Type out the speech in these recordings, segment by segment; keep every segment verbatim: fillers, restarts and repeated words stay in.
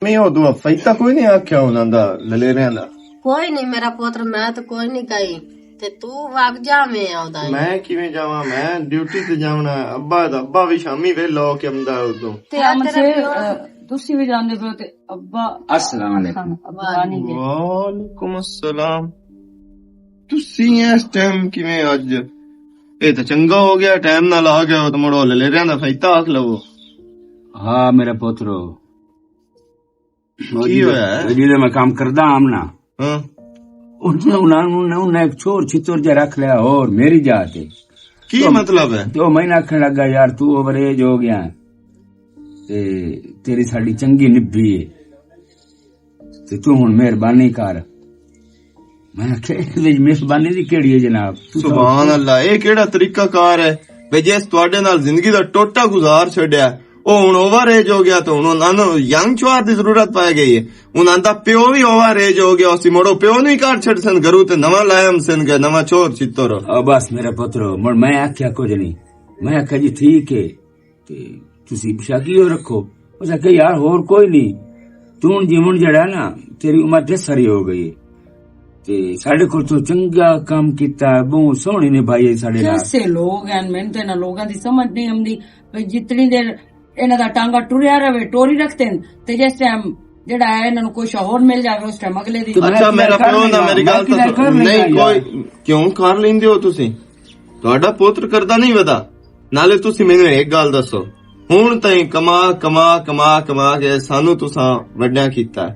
میں ادو افائی تک کوئی نہیں آکھیا انہاں دا، للیریاں دا۔ کوئی نہیں میرا پتر، میں تو کوئی نہیں کہی۔ تے تو وگ جاویں آودا ہے۔ میں کیویں جاواں؟ میں ڈیوٹی تے جاونا ہے۔ ابا دا، ابا بھی شامی ویلا ہو کے آندا ہے ادو۔ تے آ تیرا پیو؟ تسی بھی جاندے پیو تے ابا۔ السلام علیکم۔ ابا نہیں گئے۔ وعلیکم السلام۔ تسی اس ٹائم کیویں اج؟ اے تے چنگا ہو گیا، ٹائم نال آ گیا، تے مڑو للیریاں دا فائدہ آکھ لو۔ ہاں میرا پترو۔ کی ہویا ہے؟ جیدے میں کام کردا ہاں نا۔ ہاں۔ انہاں، انہاں، انہاں، انہاں ایک چھور چھتر جا رکھ لیا اور میری جا تے۔ کی تو مطلب ہے؟ تو میں نہ آکھن لگا، "یار، تو اوور ایج ہو گیا ہے۔ تے تیری ساڈی چنگی نبھی ہے۔ تے تو ہن مہربانی کر۔" میں آکھیا، "اس وچ مہربانی دی کیڑی ہے جناب؟ تو سبحان اللہ، اے کیڑا طریقہ کار ہے؟ بھئی جس تواڈے نال زندگی دا ٹوٹا گزار چھڈیا، او ہن اوور ایج ہو گیا تے ہن انہاں نوں ینگ چوار دی ضرورت پائی گئی ہے۔ انہاں دا پیو وی اوور ایج ہو گیا، اسی مڑو پیو نہیں کر چھڈ سن گھروں تے نواں لائے ہم سن گئے، نواں چور چتر۔" آ بس میرا پترو، مڑ میں آکھیا کچھ نہیں۔ میں آکھیا، "جی ٹھیک ہے۔" تے تسی پشاکی ہو رکھو۔ اس آکھیا، "یار، ہور کوئی نہیں۔ تو ہن جیون جڑا نا، تیری عمر تے ساری ہو گئی ہے۔ تے ساڈے کول تو چنگا کام کیتا ہے، بہت سوہنی نبھائی ہے ساڈے نال۔" کیسے لوگ ہیں، میں تے انہاں لوگاں دی سمجھ نہیں آندی۔ بھئی جتنی دیر انہاں دا ٹانگا ٹریا رہے، ٹوری رکھتے ہیں، تے جس ٹائم جڑا ہے انہاں نوں کوئی شاہور مل جاوے، اس ٹائم اگلے دی۔ اچھا، میرا پیو نہ، میری گل تو سن۔ نہیں، کوئی کیوں کر لیندے ہو تسی؟ تہاڈا پوتر کردا نہیں ودا۔ نالے تسی مینوں ایک گل دسو، ہن تائیں کما، کما، کما، کما کے سانوں تساں وڈیاں کیتا ہے۔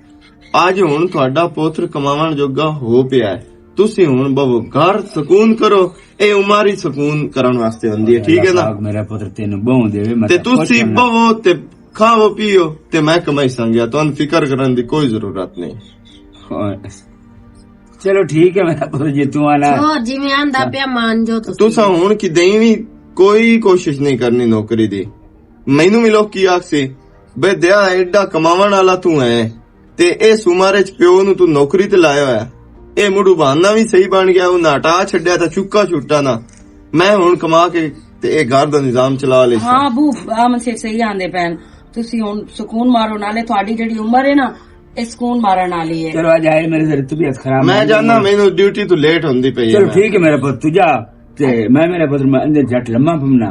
اج ہن تہاڈا پوتر کماون جوگا ہو پیا ہے۔ تسی ہن بہو گھر سکون کرو، اے عمر ہی سکون کرن واسطے ہوندی ہے، ٹھیک ہے نا؟ اللہ پاک میرا پتر تینوں بہوں دے، میں تے تساں خوش تسی ہونا۔ بہو تے کھاو پیو، تے میں کمائی سانگیا، تہانوں فکر کرن دی کوئی ضرورت نہیں۔ ہاں۔ چلو ٹھیک ہے، میں جتوں آنا۔ او جویں آندا پیا مان جو تسی۔ تساں ہن کدے وی کوئی کوشش نہیں کرنی نوکری دی۔ مینوں وی لوک کی آکھ سی، "بے دیا، ایڈا کماون والا تو ہے، تے اس عمر وچ پیو نوں تو نوکری تے لایا ہویا۔ اے مڑو بہانہ وی صحیح بن گیا، انہاں ہٹا چھڈیا تے چکا چھٹا نہ۔ میں ہن کما کے تے اے گھر دا نظام چلا لے۔" ہاں ابو، آ منصف صحیح آندے پین۔ تسی ہن سکون مارو، نالے تہاڈی جڑی عمر ہے نا، اے سکون مارن والی ہے۔ چلو، اج آئے میرے ذرا طبیعت خراب میں ہے۔ جاننا، مینوں ڈیوٹی تو لیٹ ہوندی پئی ہے۔ چلو، ٹھیک ہے میرا پت، تو جا۔ تے میں میرا پت، میں اندر جھٹ لمحہ پمنا۔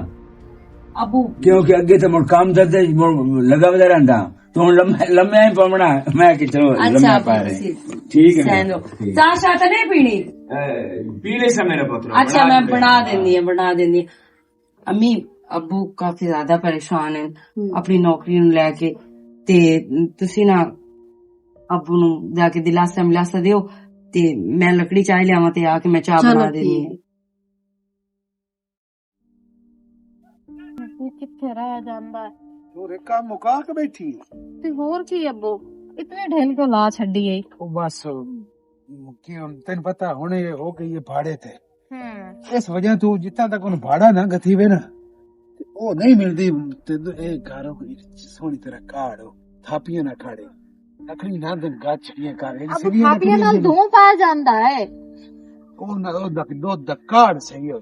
ابو۔ کیونکہ اگے تے مڑ کام دے تے مڑ لگا ودا رہندا۔ تو ہن لمحہ، لمحہ ہی پمنا۔ میں کہ چلو، اچھا، لمحہ پا رہے۔ ٹھیک ہے۔ سہن دو۔ ٹھیک۔ چاہ شاہ تے نہیں پینی؟ اے، پی لے سا میرا پت۔ اچھا، بنا میں دے۔ بنا دیندی ہاں، بنا دیندی ہاں۔ امی، ابو کافی زیادہ پریشان ہیں اپنی نوکری نوں لے کے۔ تے تسی نا ابو نوں جا کے دلاسا ملاسا دیو، تے میں لکڑی چاہ لیاواں تے آ کے میں چاہ بنا دینی ہے۔ تو کتھے رہ جاندا ہے؟ تو رکا مکا کے بیٹھی ہے۔ تے ہور کی ابو، اتنے ڈھیل کو لا چھڈی ہے۔ او بس، کی ہن تینوں پتہ ہن اے ہو گئی ہے بھاڑے تے۔ ہوں۔ اس وجہ تو جتنا تک انہوں بھاڑا نہ گتھی وے نا، تے او نہیں ملدی۔ تے دو-، اے گھر ہو گئی سوہنی طرح کاڑ ہو، تھاپیاں نہ کھاڑے، لکڑی نہ دن گچ چھڑیاں کر، اب سریاں تھاپیاں لکڑیاں نال دن۔ دھواں پا جاندا ہے۔ او نہ، او دک-، دو دکاڑ صحیح ہو۔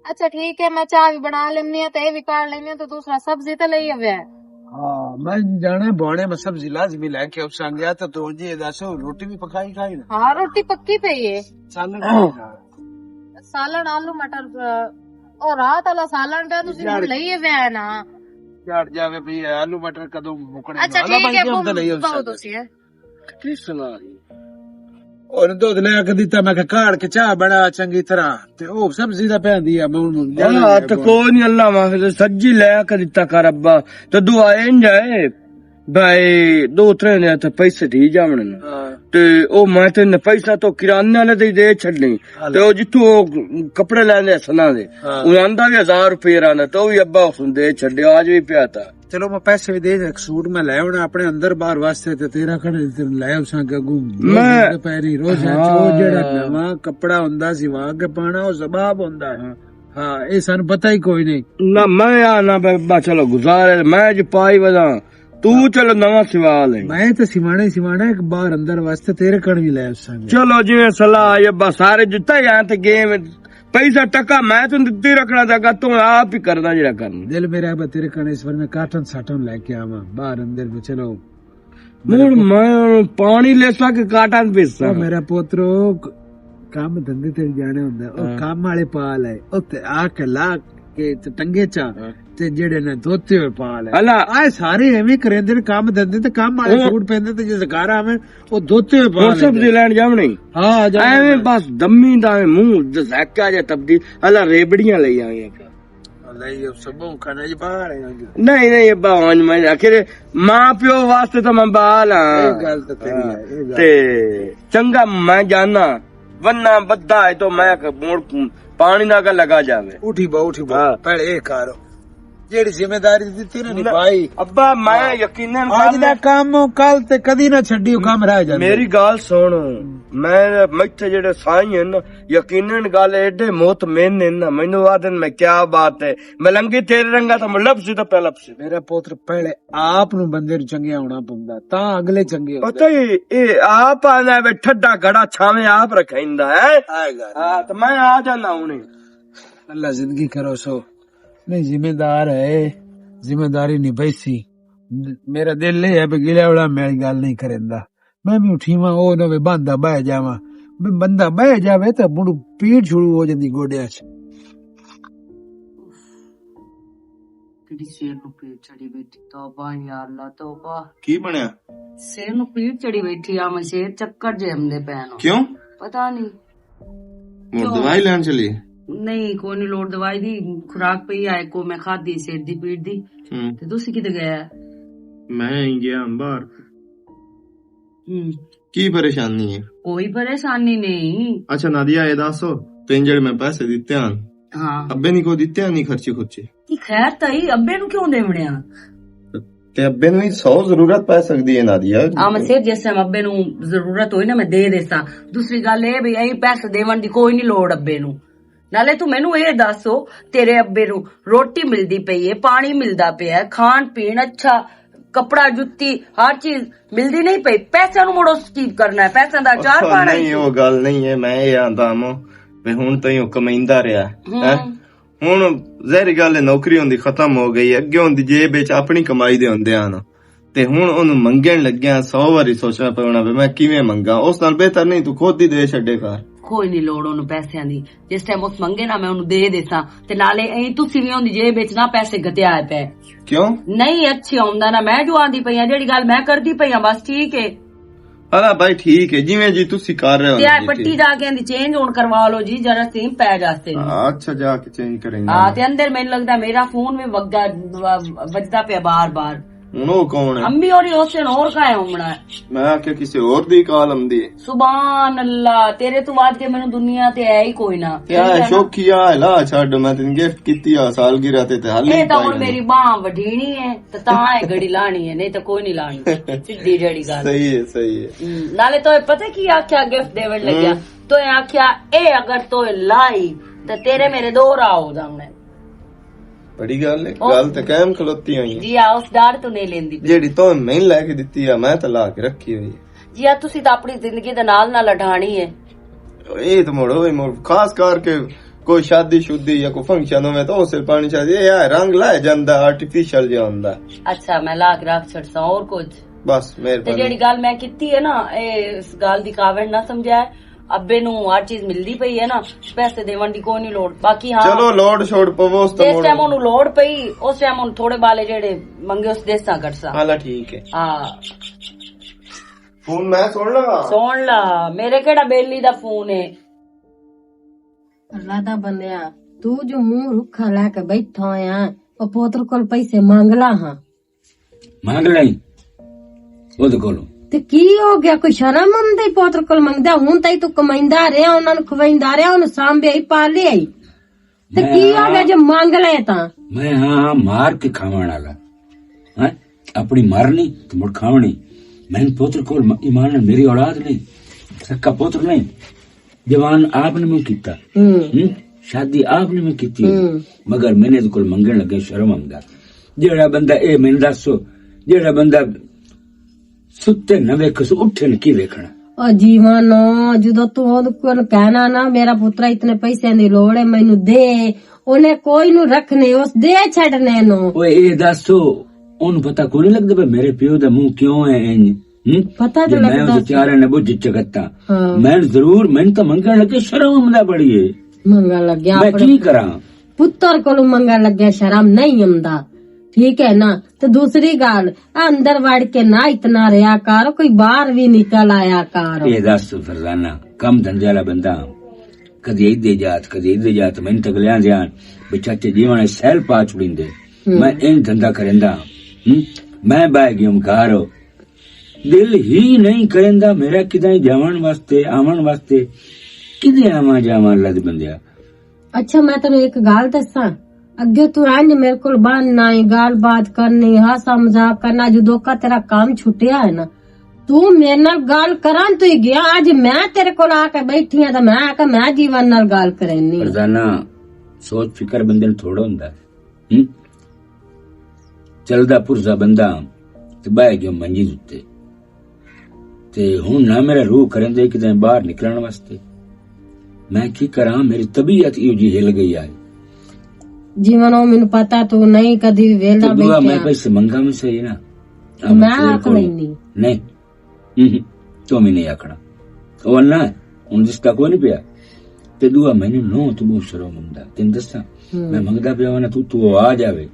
اچھا ٹھیک ہے، میں چاہ بھی بنا لیندی ہاں تے اے بھی کر لیندی ہاں، تے دوسرا سبزی تے لئی آوے۔ ہاں، میں جانا ہے بونے، میں سبزی لازمی لے کے آؤں سانگیا، تے تو جی دسو، روٹی بھی پکائی کھائی نا؟ ہاں، روٹی پکی پئی ہے۔ سالن کھائی نا؟ سالن آلو مٹر، آ، او رات والا سالن پیا تسی یار۔ لئی آوے نا۔ یار جاوے بھی آلو مٹر کدوں مکنے اچھا والا ٹھیک بن ہے، کے ہم تے لئی آؤں بہت سانگیا۔ اسی ہے۔ کس سلاری؟ اور دودھ لے کے دتا، میں کہا، "کاڑ کے چاہ بنا چنگی طرح۔" تے او سبزی دا پیندی ہے، میں ہن ہاں، تے کوئی نہیں، اللہ معاف کرے، سجی لے کے دتا کر ابا۔ تے دعا انج ہے، بھائی، دو ترے نے تے پیسے دی جاون نا۔ ہاں۔ تے او میں تے پیسہ تو کرانے والے دے دے چھڈنی۔ ہاں۔ تے او جتھوں او کپڑے لیندے سنا دے، ہاں۔ او آندا بھی ہزار روپے رانا، تے او بھی ابا اس دے چھڈے، آج بھی پیا تھا۔ چلو، میں پیسے بھی دے دے، ایک سوٹ میں لے آنا اپنے اندر باہر واسطے، تے تیرا کھڑے تے لے اساں کہ اگوں میں روز دے پے نہیں، روز ہے، ہاں۔ جو جڑا نواں کپڑا ہوندا سی، وہاں کے پانا، او زباب ہوندا ہے۔ ہاں۔ ہاں، اے سانوں پتہ ہی کوئی نہیں۔ نہ، میں آ، نہ، ب-، ب-، چلو، گزار ہے، میں جو پائی وجہ، تو چلو، نواں سوا لے۔ میں تے سوانا ہی سوانا، ایک باہر اندر واسطے تیرے کھڑ بھی لے اساں۔ چلو، جی، صلاح ہے، بس سارے جتھا ہی آن تے گیم پیسہ ٹکا میں توں دتی رکھنا تے اگا توں آپ ہی کرنا جڑا کرنا۔ دل میرا ہے، بس تیرے کنے اس وار میں کاٹن ساٹن لے کے آواں، باہر اندر میں چلو۔ میرا ہن پو- میں پانی لیسا کہ کاٹن پیسا؟ او میرا پوترو، ک-، کم دھندے تے جانے ہوندا۔ او ہاں۔ کم والے پال ہے۔ او تے آ کے لا کے تے ٹنگے چا ہاں۔ تے جڑے نے دھوتے ہوئے پال ہے۔ اللہ۔ آئے سارے ایویں کریندے نے، کم دھندے تے کم والے او سوٹ پیندے تے جے زکارا آوے، او دھوتے ہوئے پال ہن سبزی لیندے۔ لین جاونی۔ ہاں، جاونی۔ ایویں بس دمی دا منہ دزاکا جا تبدیل، اللہ ریبڑیاں لئی آئے۔ نہیں، نہیں، ابا، ہن میں آخر ماں پیو واسطے تو میں بال ہاں۔ یہ گل تو تیری ہے، یہ گل۔ تے چنگا میں جانا، ورنہ بدھا ہے تو میں مڑ پانی نہ کر لگا جاوے۔ اٹھی با، اٹھی با، ہاں۔ پہلے یہ کر۔ جیڑی ذمہ داری دتی نا نہ، نبھائی۔ ابا، میں ہاں۔ یقیناً اج دا کم کل تے کدی نہ چھڈیو، کم رہ جاندے۔ میری گل سن، میں میتھے جڑے سائیں ہیں نا، یقیناً گل ایڈے مطمئن ہیں نا، مینوں آدن میں کیا بات ہے، ملنگی تیرے رنگا تو لفظ تو پہلا میرا پوتر پہلے آپ نو بندے نو چنگیا ہونا پوندا، تاں اگلے چنگے ہوندے۔ پتہ ہی، اے آپ آندا وے ٹھڈا گڑا چھاویں آپ رکھیندا ہے۔ آئے گا۔ ہاں، تے میں آ جانا ہن۔ اللہ زندگی کرو سو۔ نہیں، ذمہ دار ہے، ذمہ داری نبھائی سی۔ میرا دل اے ہے بھی گلے والا میری گل نہیں کریندا۔ میں بھی اٹھیواں، او نہ وے بندہ بہ جاواں۔ بھی بندہ بہ جاوے تے مڑ پیڑ شروع ہو جاندی گوڈیاں چ۔ کیڑی سیر نو پیڑ چڑھی بیٹھی، توبہ یا اللہ، توبہ۔ کی بنیا؟ سیر نو پیڑ چڑھی بیٹھی آ، میں شیر چکر جے ہمدے پین۔ کیوں؟ پتہ نہیں۔ مڑ کیوں؟ دوائی لین چلی؟ نہیں، کوئی نہیں لوڑ دوائی دی، خوراک پئی آئے کو میں کھادی سیر دی پیڑ دی۔ ہوں۔ تے تسی کدے گئے؟ میں ہی گیا باہر۔ ہوں۔ کی پریشانی ہے؟ کوئی پریشانی نہیں۔ اچھا نادیا، اے دسو، تین جڑے میں پیسے دتے ہن، ہاں۔ ابے نے کو دتے ہن نہیں خرچے خرچے؟ کی خیر تئی، ابے نو کیوں دیونے آ؟ تے ابے نو ہی سو ضرورت پے سکدی ہے نادیا۔ آ، میں سر جس ٹائم ابے نو ضرورت ہوئی نا، میں دے دیساں۔ دوسری گل اے بھی ایں پیسے دیون دی کوئی نہیں لوڑ ابے نو۔ نالے تو مینوں اے دسو، تیرے ابے نو روٹی ملدی پئی ہے، پانی ملدا پیا ہے، کھان پین اچھا، کپڑا جُتی، ہر چیز ملدی نہیں پئی، پیسے نو مڑو سکیپ کرنا ہے، پیسے دا اچار اچھا، پانا نہیں، ہے۔ وہ گل نہیں ہے، میں اے آندا ہاں، میں ہن تائیں کمائیندا رہیا، ہوں۔ ہیں؟ ہن ظاہری گل ہے، نوکری ہوندی ختم ہو گئی، اگے ہوندی جیب وچ اپنی کمائی دے ہوندے ہن۔ تے ہن اونوں منگن لگیا، سو واری سوچنا پینا پیا، میں کیویں منگاں؟ اس نال بہتر نہیں تو خود ہی دے چھڈے کر۔ کوئی نہیں لوڑ اونوں پیسیاں دی، جس ٹائم اس منگے نا میں اونوں دے دیساں۔ تے نالے ایں تسی وی اوندی جیب وچ نہ پیسے گھتیا پے۔ کیوں؟ نہیں اچھی آوندا نا، میں جو آندی پئی آں، جیڑی گل میں کردی پئی آں، بس ٹھیک ہے۔ ہاں بھائی ٹھیک ہے، جویں جی تسی کر رہے ہو تے نا آ جی، پٹی ٹھیک۔ جا کے اندی چینج ہون کروا لو جی، ذرا سیم پے جاستے نے۔ اچھا جا کے چینج کریں گے۔ ہاں، تے اندر مینوں لگدا میرا فون وی وگدا، وجدا پیا بار بار۔ ہن او کون ہے؟ امی اور اس دن اور کا ہے ہونا ہے۔ میں آکھیا کسے اور دی کال آندی ہے۔ سبحان اللہ، تیرے تو بعد کے مینوں دنیا تے ہے ہی کوئی نہ۔ کیا ہے، شوقی آ لا چھڈ، میں تینوں گفٹ کیتی آ سالگرہ تے، تے حالی اے تاں ہن میری باں وڈھینی ہے، تے تاں اے گھڑی لانی ہے، نہیں تے کوئی نہیں لانی۔ سدھی جڑی گل۔ صحیح ہے، صحیح ہے۔ ہم، نالے تو پتہ کی آکھیا گفٹ دیون لگیا؟ ہم۔ تو اے آکھیا، اے اگر تو لائی، تے تیرے میرے دو راہ ہو جاونے۔ بڑی گل ہے، او گل تے قائم کھلوتی ہوئی ہے۔ جی آ، اس ڈر تو نہیں لیندی پئی۔ جیڑی تو میں لے کے دتی آ، میں تے لا کے رکھی ہوئی ہے۔ جی آ، تسی تاں اپنی زندگی دے نال نال اڈھانی ہے۔ اے تے مڑو، اے مڑ خاص کر کے کوئی شادی شودی یا کوئی فنکشن ہوے تاں اسے پانی چاہیے، اے رنگ لائے جاندا، آرٹیفیشل جیا ہوندا۔ اچھا، میں لا کے رکھ چھڑساں، اور کچھ؟ بس، تے مہربانی۔ جیڑی گل میں کیتی ہے نا، اے اس گل دی کاوڑ نہ سمجھا ہے۔ ابے نوں ہر چیز ملدی پئی ہے نا، پیسے دیون دی کوئی نہیں لوڑ۔ باقی ہاں، چلو، لوڑ شوڑ پوو، اس تے جس مڑ ٹائم اونوں لوڑ پئی، اس ٹائم اونوں تھوڑے بالے جیڑے منگے، اس دیساں کٹساں۔ ہاں، ٹھیک ہے۔ ہاں۔ فون میں سن لگا۔ سن لا، میرے کیڑا بیلی دا فون ہے؟ اللہ دا بندیا، تو جو منہ رکھا لا کے بیٹھا ہویا، او پوتر کول پیسے مانگ لا ہاں۔ مانگ لئی اودے کولوں۔ تے کی ہو گیا؟ کوئی شرم آندی پوتر کول منگدا؟ ہن تائیں تو کمائندا رہیا، انہاں نوں کھوائندا رہیا، انہاں سانبھیا ہی پالیا ہی۔ تے میں کی ہو گیا ہاں، جو مانگ لے تاں؟ میں ہاں، ہاں، مار کے کھاون والا۔ ہاں؟ اپنی مارنی تے مڑ کھاونی۔ میں پوتر کول م-، ایمان نال میری اولاد نہیں، سکا پوتر نہیں۔ جوان آپ نے میں کیتا۔ ہوں۔ ہوں؟ شادی آپ نے میں کیتی۔ ہوں۔ مگر میں نے کول منگن لگے شرم آندا۔ جیڑا بندہ، اے میں دسو، جیڑا بندہ ستے نہ ویکھس، اٹھے نہ کی ویکھنا؟ او جیوانو، جدوں تو اون کول کہنا نا، "میرا پترا اتنے پیسے دی لوڑ ہے، مینوں دے"، اونے کوئی نو رکھنے، اس دے چھڈنے نو۔ اوئے، اے دسو، اونوں پتہ کوئی نہیں لگدا پیا میرے پیو دا منہ کیوں ہے انج؟ ہوں؟ پتہ تو یہ میں لگدا اس سی۔ چارے نے بجھ چکتا۔ ہاں۔ میں ضرور، میں تو منگن لگے، شرم آمدا بڑی ہے۔ منگن لگیا میں اپنے کی کراں؟ پتر کولوں منگن لگیا، شرم نہیں آمدا۔ ٹھیک ہے نا؟ تے دوسری گل، اندر وڑ کے نہ اتنا رہیا کر، کوئی باہر بھی نکل آیا کر۔ یہ دس تو فرزانہ، کم دھندے والا بندہ ہاں۔ کدی ادھے جات، کدی ادھے جات، میں تک لیا جان، بچاچے جیونے سیل پا چھڑیندے۔ ہوں۔ میں این دھندا کریندا ہاں۔ ہوں؟ میں باہر گیوں گھر، دل ہی نہیں کریندا میرا کدے جاون واسطے، آون واسطے۔ کدے آواں جاواں لد بندیا۔ اچھا، میں تینوں ایک گل دساں، اگے تو انج میرے کول بہن نہ ہی گل بات کرنی، ہاسا مذاق کرنا، جدوں کا تیرا کام چھٹیا ہے نا، تو میرے نال گل کرن تو ہی گیا۔ اج میں تیرے کول آ کے بیٹھی ہاں تے میں آ کے میں جیون نال گل کرینی۔ فرزانہ، سوچ فکر بندے نوں تھوڑا ہوندا ہے۔ ہوں؟ چلدا پرزا بندہ ہاں، تے بہہ گیا منجی اتے۔ تے ہن نہ میرا روح کرن دے کدے باہر نکلن واسطے۔ میں کی کراں، میری طبیعت ایہو جی ہل گئی آئی۔ جیون او مینوں پتا تو نہیں کدی ویلا تے دعا میں بیٹھا۔ پیسے منگا میں صحیح نا۔ میں آ آخ کول۔ لینی۔ نہیں۔ ہوں ہوں۔ تو میں نہیں آکھنا۔ او اللہ ہے، ہن دستا کوئی نہیں پیا۔ تے دعا میں نو تو بہت شرم ہوندا۔ تین دستا۔ ہوں۔ میں منگدا پیا واں نا تو، تو آ جاوے۔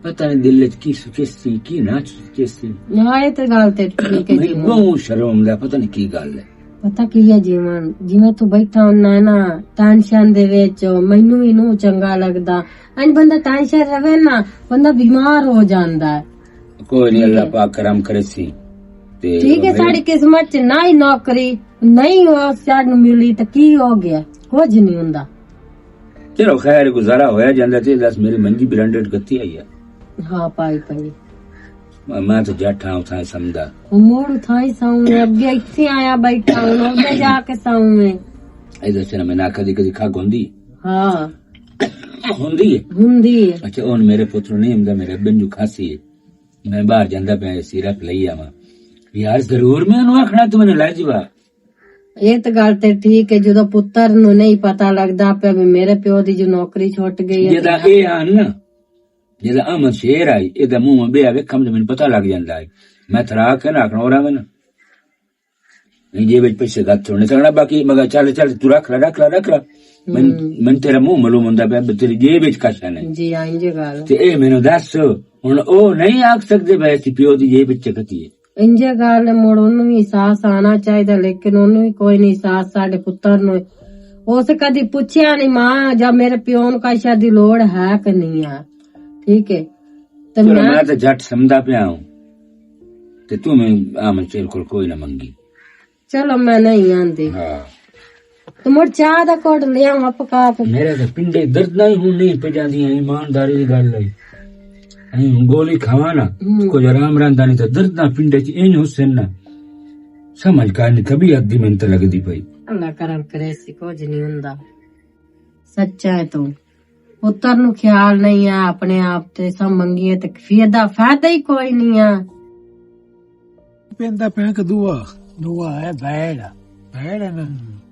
پتہ نہیں دل وچ کی سوچے سی، کی نہ سوچے سی۔ ہاں، یہ تے گل تے ٹھیک ہے میں جی۔ بہت شرم ہوندا، پتہ نہیں کی گل ہے۔ پتہ کی ہے جیون، جیون تو بیٹھا ہوندا ہے نا، ٹینشن دے وچ، مینوں وی نو چنگا لگدا۔ این بندہ ٹینشن رہے نا، بندہ بیمار ہو جاندا ہے۔ کوئی نہیں، ٹھیک اللہ ہے۔ پاک کرم کرے سی۔ تے ٹھیک ہے، ساڈی قسمت چ نہ ہی نوکری، نہیں اس شہر نو ملی تے کی ہو گیا؟ کچھ نہیں ہوندا۔ چلو خیر، گزارا ہویا جاندا تے دس میری منجی برانڈڈ کتی آئی ہے۔ ہاں، پائی پائی۔ میں، میں تو جٹ ہاں، اتھاں سمجھدا۔ او موڑ اتھاں ہی ساؤں ہے، اگے اتھے آیا بیٹھا ہوں، اگے جا کے ساؤں ہے۔ اے دس نا، میں نہ کدی کدی کھا گوندی۔ ہاں۔ ہوندی ہے؟ ہوندی ہے۔ اچھا، ہن میرے پتر نہیں ہوندا، میرے ابے نوں کھاسی ہے۔ میں باہر جاندا پیا، سیرپ لئی آواں۔ یار، ضرور میں انہوں آکھنا، تو میں نے لے جیوا۔ یہ تو گل تے ٹھیک ہے، جدوں پتر نوں نہیں پتہ لگدا پیا بھی میرے پیو دی جو نوکری چھٹ گئی ہے۔ جدا اے آن نا، جدا احمد شیر آئی، اے دا منہ بے آوے کم تے مینوں پتہ لگ جاندا ہے۔ میں تھرا کے نہ آکھنا، اور آوے نا۔ نہیں، جیب وچ پیسے گھت چھوڑنے سکنا، باقی مگر چل، چل، تو رکھ لا، رکھ لا، رکھ لا۔ من، ہوں۔ من تیرا منہ معلوم ہوندا پیا، بھی تیری جیب وچ کش ہے نہیں۔ جی، ہاں، انجے گل۔ تے اے مینوں دس، ہن او نہیں آکھ سکدے بھائی اسی پیو دی جیب وچ کتی ہے۔ انجے گل ہے، مڑ انہوں وی احساس آنا چاہیدا، لیکن انہوں وی کوئی نہیں احساس ساڈے پتر نوں۔ اس کدی پوچھیا نہیں، ماں، جا میرے پیو نوں کشا دی لوڑ ہے کہ نہیں ہے؟ ٹھیک ہے۔ تے چلو، میں میں تے جٹ سمجھدا پیا ہوں۔ تے تو میں آمن چیل کول کوئی نہ منگی۔ چلو، میں نہیں آندی۔ ہاں۔ تو مڑ چاہ دا کوٹ لیا ہوں پکا کے۔ میرے تے پنڈے درد نہیں ہوں نہیں پہ جاندی ہیں، ایمانداری دی گل ہے۔ ہوں گولی کھاواں نا، ہوں۔ کچھ آرام رہندا نہیں تے درد نہ پنڈے چ این حسین نہ۔ سمجھ کا نہیں، طبیعت دی منت لگدی پئی۔ اللہ کرم کرے سی، کچھ نہیں ہوندا۔ سچا ہے تو۔ پتر نو خیال نہیں ہے اپنے آپ تے، سب منگیے تے فائدہ، فائدہ ہی کوئی نہیں ہے۔ پیندا پینک دعا، دعا ہے بیڑ، بیڑ ہے نا۔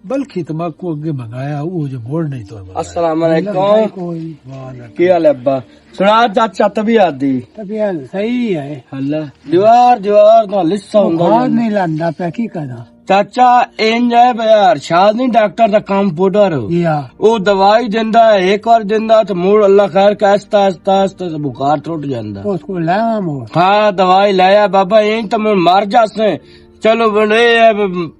بلکہ تماکو اگے منگایا، وہ جو موڑ نہیں تو۔ السلام علیکم۔ کوئی۔ وعلیکم۔ کی حال ہے ابا؟ سنا چاچا طبیعت دی؟ طبیعت صحیح ہے۔ اللہ۔ دیوار، دیوار دا لسا ہوندا بخار جاندا۔ نہیں لاندا پیا، کی کرنا؟ چاچا، انج ہے بھئی، ارشاد نہیں ڈاکٹر دا کمپاؤڈر۔ یا۔ او دوائی دیندا ہے، ایک وار دیندا تے مڑ اللہ خیر کا آہستہ، آہستہ، آہستہ تے بخار ٹوٹ جاندا۔ اس کو لایا مو۔ ہاں، دوائی لایا بابا، انج تے مڑ مر جاسے۔ چلو بندے، اے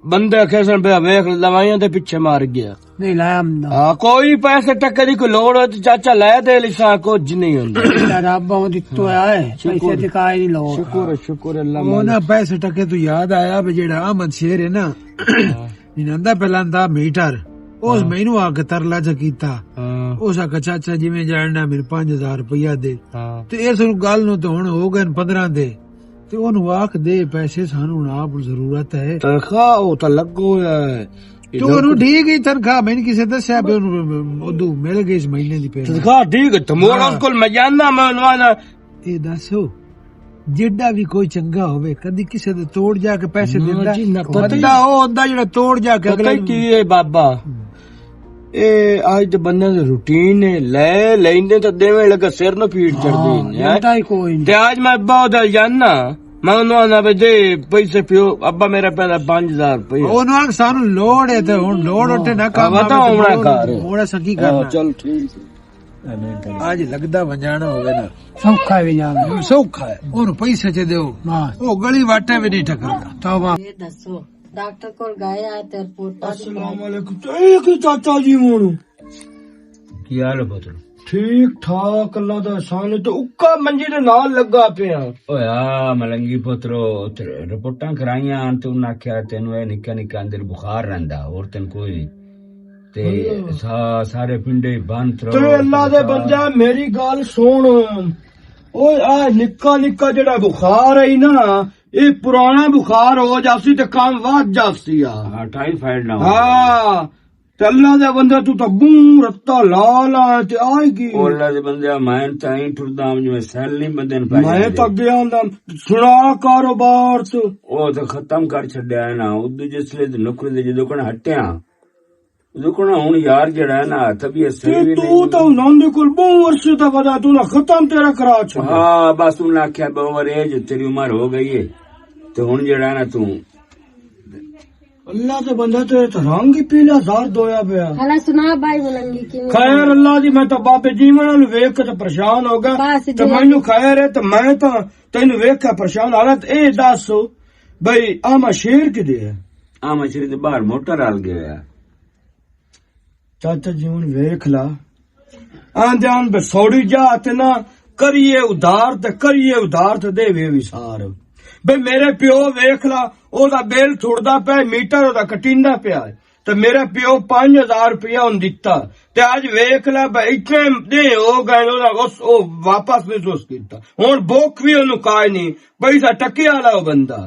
بندے کہسن بھئی ویکھ دوائیاں دے پیچھے مر گیا۔ نہیں لایا ہم نہ۔ ہاں، کوئی پیسے ٹکے دی کوئی لوڑ ہوئے تے چاچا لے دے لساں، کچھ نہیں ہوندا۔ تیرا رب ہوں دتو ہے، پیسے شکر۔ دی کائی نہیں لوڑ۔ شکر، شکر اللہ وہ مالک۔ نہ پیسے ٹکے تو یاد آیا بھی جیڑا احمد شیر ہے نا، ہاں۔ انہاں دا پہلا دا میٹر، اس ہاں۔ مینوں آ کے ترلا جا کیتا۔ ہاں۔ اس آکھیا، "چاچا جی میں جاننا میرے پانچ ہزار روپیہ دے۔" ہاں۔ تے اس نوں گل نوں تے ہن ہو گئے پندرہ دے۔ تے اونوں آکھ دے پیسے سانوں ہن آپ ضرورت ہے۔ تنخواہ او تاں لگو ہویا ہے۔ تے اونوں ٹھیک ہی تنخواہ، میں نہیں کسے دسیا بھی اونوں ادو مل گئی اس مہینے دی پیمنٹ۔ تنخواہ ٹھیک ہے، تے مول ہاں۔ اس کول میں جاننا، میں اونوں آنا۔ اے دسو، جیڈا بھی کوئی چنگا ہوے، کدی کسے دے توڑ جا کے پیسے نہ دیندا؟ جی، نہ پتہ ہی بندہ او ہوندا جیڑا توڑ جا کے پتہ اگلے ہی نوں کی ہے بابا؟ ہوں۔ اے آج دے بندے دی روٹین ہے، لے لیندے تے دیویں لگا سر نوں پیڑ چڑھدی ہاں، ہے۔ دیندا ہی کوئی نہیں۔ تے آج میں ابا دا جاننا، میں انہوں آنا بھی دے پیسے پیو، ابا میرا پہلا پانچ ہزار روپے۔ انہوں آکھ سانوں لوڑ ہے تے ہن لوڑ اٹھے نہ کم بتاؤ آوے تے ہمنا گھر۔ موڑا سکی کرنا۔ چل ٹھیک۔ آج لگدا ونجانا ہوئے نا۔ سوکھا ہے ونجانا۔ سوکھا ہے۔ اور پیسے چے دیو۔ ہاں۔ او گلی واٹے بھی نہیں ٹکردا۔ توبہ۔ یہ دسو، ڈاکٹر کول گئے آ تے رپورٹاں السلام علیکم۔ ٹھیک ہے چاچا جی ہن۔ کی حال ہے پتر؟ ٹھیک ٹھاک، اللہ دا احسان ہے۔ تے اکا منجی دے نال لگا پیا۔ اویا ملنگی پترو، تے رپورٹاں کرائیاں تے انہاں آکھیا تینوں اے نکا نکا اندر بخار رہندا، اور تین کوئی نہیں۔ تے سا-، سارے پنڈے بند رو۔ تے اللہ دے بندہ، میری گل سن۔ اوے آ نکا نکا جڑا بخار ہے نا، اے پرانا بخار ہو جاسی تے کم ود جاسی آ۔ ہاں، ٹائیفائیڈ نہ ہو۔ ہاں۔ تے اللہ دے بندے، تو تاں بوں رتا لا لا تے آئی گئی۔ او اللہ دے بندے، میں تاں ایں ٹردا ہوں جویں سیل نہیں بندے نوں پے میں جاندے۔ تاں اگے آندا، سنا کاروبار تو۔ او تے ختم کر چھڈیا ہے نا، ادو جس لے تے نکل دے جدوں کن ہٹیا۔ ادو کن ہن یار جڑا ہے نا، طبیعت صحیح تے بھی تو نہیں۔ تاں انہاں دے کول بہوں عرصے دا ودا، تو نہ ختم تیرا کرا چھڈیا۔ ہاں، بس انہاں آکھیا، "بہوں عمر ہے جو تیری عمر ہو گئی ہے، تے ہن جڑا ہے نا تو۔" اللہ دے بندے، تے تے رنگ ہی پیلا زار دویا پیا۔ ہلا سنا بھائی ملنگی کی۔ خیر اللہ دی، میں تاں بابے جیون نال ویکھ کے تے پریشان ہو گیا۔ بس تے جی۔ مینوں خیر ہے تے میں تاں تینوں ویکھ کے پریشان حالت اے دس بھائی آما شیر کدے ہے؟ آما شیر تے باہر موٹر آل گیا ہے۔ چاچا جیون ویکھ لا۔ آندے آن بسوڑی جا تے نہ کریے ادھار تے کریے ادھار تے دے وے وسار۔ بے میرے پیو ویکھ لا، او دا بل تھڑدا پیا، میٹر او دا کٹیندا پیا۔ تے میرا پیو پنج ہزار روپیہ ہن دتا۔ تے اج ویکھ لا بے اتنے دے ہو گئے، او دا اس، او واپس نہیں سوس کیتا۔ ہن بھوک بھی اونوں کائے نہیں، پیسہ ٹکے والا او بندہ۔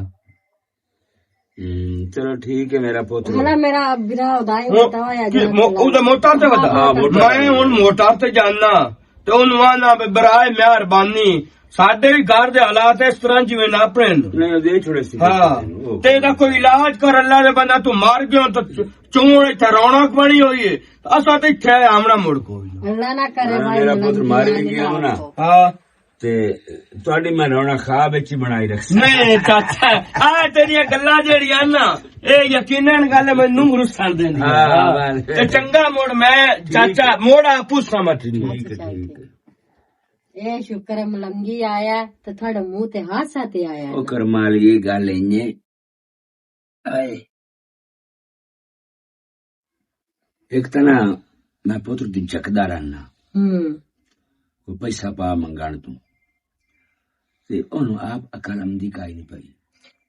ہم، چلو ٹھیک ہے میرا پوتر۔ ہلا میرا برا ہودا ہے، ہن بتاؤ یا کہ جناب مو-، اللہ۔ او دے موٹر تے ودا۔ ہاں، موٹر میں تے۔ ہن موٹر تے جاننا، تے اونوں آنا، "بے برائے مہربانی، ساڈے وی گھر دے حالات اس طرح جویں نہ اپنے نوں۔" نہیں، او دے چھوڑے سی۔ ہاں۔ او۔ تے دا کوئی علاج کر، اللہ دے بندہ، تو مر گیا تو چ-، چون اتھے رونق بنی ہوئی ہے۔ اساں تے اتھے آمنا مڑ کوئی نہ۔ اللہ نہ کرے ہاں، بھائی، میرا اللہ پوتر مر بھی گیا ہونا۔ ہاں۔ تے تہاڈی میں رونق خواب وچ ہی بنائی رکھ سکدا۔ نہیں چاچا، آ تیریاں گلاں جیڑیاں نا، اے یقیناً گل مینوں رسن دیندی ہے۔ ہاں، ہاں۔ تے چنگا مڑ میں ٹھیک چاچا ہے۔ موڑ آپو سمجھ نہیں۔ ٹھیک ہے، ٹھیک ہے۔ اے شکر ہے ملنگی آیا تے تہاڈے منہ تے ہاسا تے آیا۔ او کرم والی، اے گل اینج اے۔ ایک تاں نا میں پتر دی جکدا رہنا۔ ہوں۔ کوئی پیسہ پا منگن توں۔ تے اونوں آپ عقل آمدی کائی نہیں پئی۔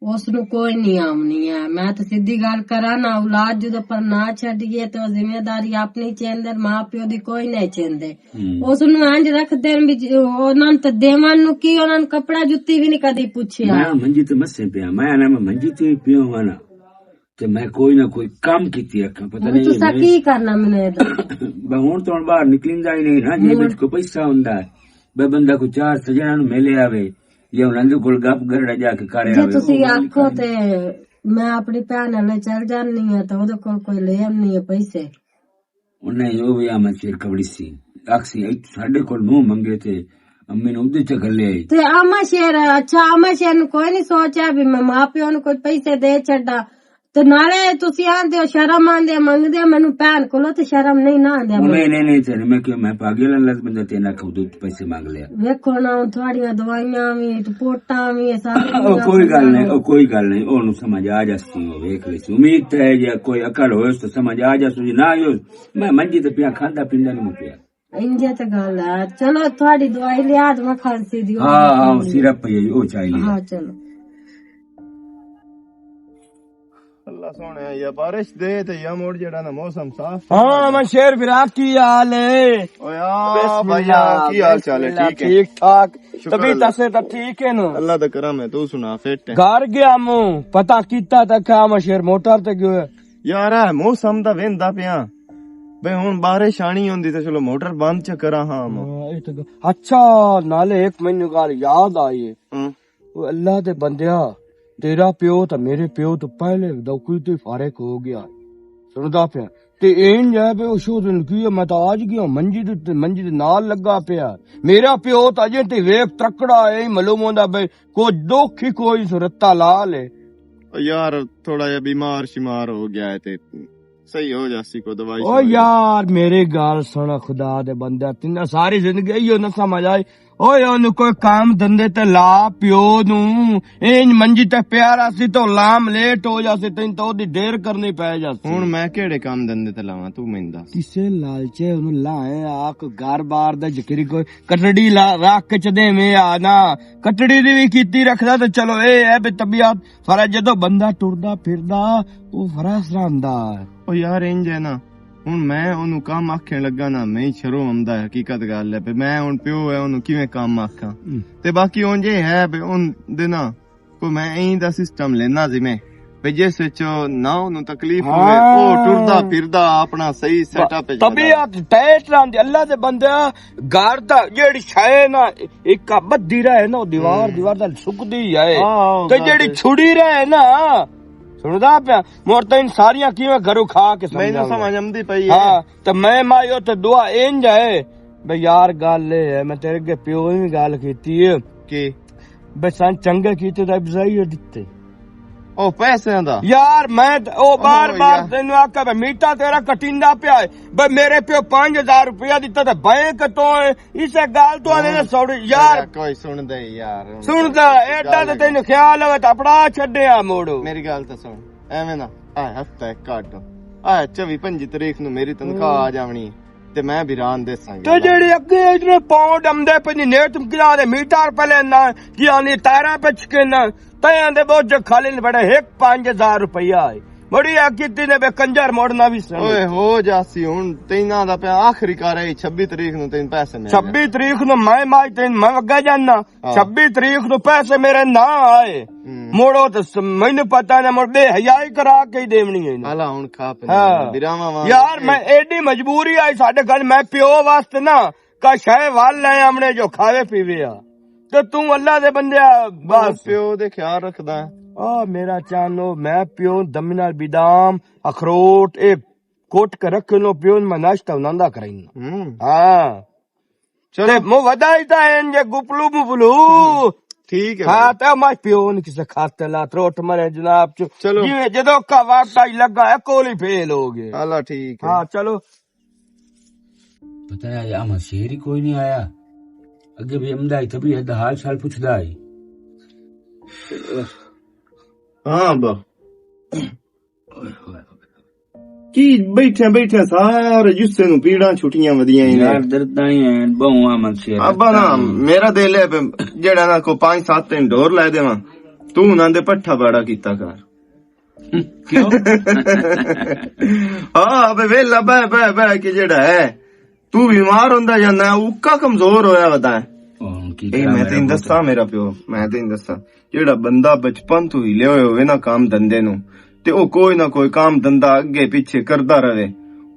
اس نوں کوئی نہیں آمنی ہے۔ میں تے سیدھی گل کراں نا، اولاد جدوں پر نہ چھڈیے تے او ذمہ داری اپنی چیندے، ماں پیو دی کوئی نہیں چیندے۔ ہوں۔ اس نوں انج رکھ دین بھی ج-، انہاں تے دیوان نوں کی، انہاں نوں کپڑا جتی بھی نہیں کدی پوچھیا۔ میں منجی تے مسے پیا، میں آنا میں منجی تے پیو وانا۔ تے میں کوئی نہ کوئی کم کیتی رکھاں، پتہ ہن نہیں تساں میں کی کرنا مینوں اے دسو؟ بے ہن تو ہن باہر نکلیندا ہی نہیں نا، جیب وچ کوئی پیسہ ہوندا ہے، بے بندہ کوئی چار سجنا نوں ملے آوے، یا انہاں دے کول گپ گرڑا جا کے کر جے آوے۔ تسی آکھو تے میں اپنی بھن نال چل جانی ہاں تے اودے کول کوئی لے آنی ہے پیسے۔ انہیں او وی آمد شیر کبڑی سی، آکھ سی، "اے ساڈے کول منہ منگے تے امی نوں اودے چ گھلے آئی۔" تے آما شیر، اچھا، آما شیر نوں کوئی نہیں سوچیا بھی میں ماں پیو نوں کوئی پیسے دے چھڈاں۔ تے نالے تسی آندے ہو، شرم آندے منگدے، مینوں بھن کولوں تے شرم نہیں نہ آندے۔ نہیں، نہیں، نہیں، تے میں کیوں، میں پاگل ہاں، لت بندہ تے نہ کھودو پیسے مانگ لیا۔ ویکھو نا، ہن تہاڈیاں دوائیاں وی، رپورٹاں وی، سارے او کوئی گل نہیں، او کوئی گل نہیں، اونوں سمجھ آ جاسی، او ویکھ لیسی۔ امید تے ہے جے کوئی عقل ہوئے تو سمجھ آ جاسی، جے نہ آئی ہوئے، میں منجی تے پیا کھاندا پیندا نہیں پیا۔ انجے تے گل ہے۔ چلو، تہاڈی دوائی لیا تے میں کھانسی دی۔ ہاں، ہاں، او سیرپ پئی ہے، او چاہیے۔ ہاں، چلو۔ اللہ سونے، یا بارش دے تے یا موڑ جڑا نا موسم صاف۔ ہاں، من شیر فراق، کی حال ہے؟ او یا بھائی، کی حال چال ہے؟ ٹھیک ہے؟ ٹھیک ٹھاک۔ شکر طبیعت اللہ۔ اسے تو ٹھیک ہے نا؟ اللہ دا کرم ہے، تو سنا، فٹ ہے؟ گھر گیا مو، پتہ کیتا تے کہا میں شیر موٹر تے گیا۔ یار، اے موسم دا ویندا پیاں۔ بے ہن بارش آنی ہوندی تے چلو موٹر بند چ کراں ہاں۔ ہاں، اے تے گ-، اچھا، نالے ایک مینوں گل یاد آئی ہے۔ ہاں۔ او اللہ دے بندیا، تیرا پیو تے میرے پیو تو پہلے نوکری تو فارغ ہو گیا۔ سندا پیا؟ تے اینج ہے پہ او شو دن کی، میں تاں آج گیا منجی دے، منجی دے نال لگا پیا۔ میرا پیو تاں اجے تے ویپ ترکڑا ہے، معلوم ہوندا بے کوئی دکھ ہی کوئی صورت حال ہے۔ او یار، تھوڑا جہا بیمار شمار ہو گیا ہے تے صحیح ہو جاسی، کوئی دوائی او شوائی۔ یار، میرے گال سن، خدا دے بندے، تین ساری زندگی ایو نہ سمجھ آئی۔ اوئے، اونوں کوئی کام دھندے تے لا، پیو نوں۔ اینج منجی تے پیارا سی تے لام لیٹ ہو جاسی، تین تو دی ڈیر کرنی پے جاسی۔ ہن میں کیڑے کام دھندے تے لاواں، تو مینوں دس۔ کسے لالچے اونوں لائے آ، کوئی گھر بار دا ذکر ہی کوئی، کٹڑی لا، رکھ کے چدے میں آ نا۔ کٹڑی دی وی کیتی رکھدا تے چلو، اے ہے بھی طبیعت فرا، جدوں بندہ ٹردا پھردا، او فرا سراندا۔ او یار، انج ہے نا، ہن میں اونوں کم آکھن لگا نا، میں ہی شرم آندا ہے، حقیقت گل ہے۔ پہ میں ہن پیو ہے، اونوں کیویں کم آکھاں؟ ہم۔ تے باقی اون جے ہے، پہ اون دے نا، کوئی میں ایں دا سسٹم لینا سی میں، پہ جس وچ نہ اونوں تکلیف ہوئے، ہاں۔ او ٹردا پھردا اپنا صحیح سیٹ اپ وچ طبیعت ٹائٹ رہندی۔ اللہ دے بندے، گھر دا جیڑی شے نا، ایک بدھی رہے نا، او دیوار، ہم۔ دیوار دا سکدی ہے۔ ہاں، تے جیڑی چھڑی رہے نا، سندا پیا، مور تین ساریاں کیویں گھروں کھا کے سمجھاں گا۔ سمجھ آمدی پئی ہے۔ ہاں، تے میں مائی اتھے دعا انج ہے، بے یار گل اے ہے، میں تیرے اگے پیو وی گل کیتی ہے۔ کی؟ بے سن چنگے کیتے تے ابزائی دتے۔ او پیسے دا؟ یار میں تے او بار او بار یار۔ تینوں آکھیا بے میٹا تیرا کٹیندا پیا ہے، بے میرے پیو پنج ہزار روپیہ دتا تے بینک تو ہے، اسے گل تو آنے او، سوڑی یار۔ تیرا کوئی سن دے یار۔ سن دے، ایڈا تے تینوں خیال ہوئے تے اپنا چھڈیا موڑو۔ میری گل تے سن۔ ایویں نہ، اے ہفتہ ایک کٹ، اے چوی پنجی تاریخ نوں میری تنخواہ آ جاونی ہے، تے میں بھی ران دے سانگے تے جیڑے اگے اتنے پاؤنڈ آمدے پے نی، نیٹ مکنا دے میٹر پہلے نہ، کی آنی تارا پچ کے نہ، تے آندے بہت جو کھالے نے بڑے ایک پنج ہزار روپیہ آئے۔ بڑی آ کیتی نے بے کنجر موڑنا بھی سن۔ اوئے ہو جاسی ہن، تیناں دا پیا آخری کار ہے، چھبی تاریخ نوں تین پیسے مل جانے۔ چھبی تاریخ نوں میں مائی تین میں وگا جانا۔ ہاں۔ چھبی تاریخ نوں پیسے میرے نہ آئے۔ ہم۔ موڑو تے س-، مینوں پتہ نہ، مڑ بے حیائی کرا کے ہی دیونی ہے۔ ہالا ہن کھا پی ہاں۔ یار، میں ایڈی مجبوری آئی ساڈے گھر، میں پیو واسطے نہ کا شے وال لے آمنے جو کھاوے پیوے آ۔ تے توں اللہ دے بندے آ، بس۔ پیو دے خیال رکھدا ہے۔ آ میرا چانو، میں پیو دمی نال بادام، اخروٹ، اے کوٹ کے رکھ لو، پیو میں ناشتہ انہاں دا کرائی۔ ہم۔ ہاں۔ چلو۔ تے مو ودائی تا انجے گپلو مپلو۔ ٹھیک ہے ہاں، بھائی۔ تے میں پیو نے کسے کھاتے لا تروٹ مرے جناب چ۔ چلو۔ جی جدوں کا وقت آئی لگا ہے، کولی فیل ہو گئے۔ اللہ ٹھیک ہے۔ ہاں، چلو۔ پتہ نہیں، اج احمد شیر ہی کوئی نہیں آیا۔ اگے بھی امدا ہی، تبھی حال شال پوچھدا ہی۔ ہاں ابا۔ کی بیٹھے بیٹھے سارے جسے نوں پیڑاں چھٹیاں ودیاں ہی نے۔ یار، درداں ہی ہیں، بہوں احمد شیر ابا نا، میرا دل ہے پہ جیڑا نا کو پانچ سات دن ڈور لے دیواں، تو انہاں دے پٹھا باڑا کیتا کر۔ کیوں؟ ہاں، ابے ویلا بہ، بہ، بہ کے جیڑا ہے، تو بیمار ہوندا جاندا ہے، اوکا کمزور ہویا ودا ہے۔ ہن کی اے کراں میں میرا تینوں پتر؟ دساں میرا پیو، میں تینوں دساں، جیڑا بندہ بچپن تو ہی لے ہوئے ہوئے نا کام دھندے نوں، تے او کوئی نہ کوئی کام دھندا اگے پیچھے کردا رہے،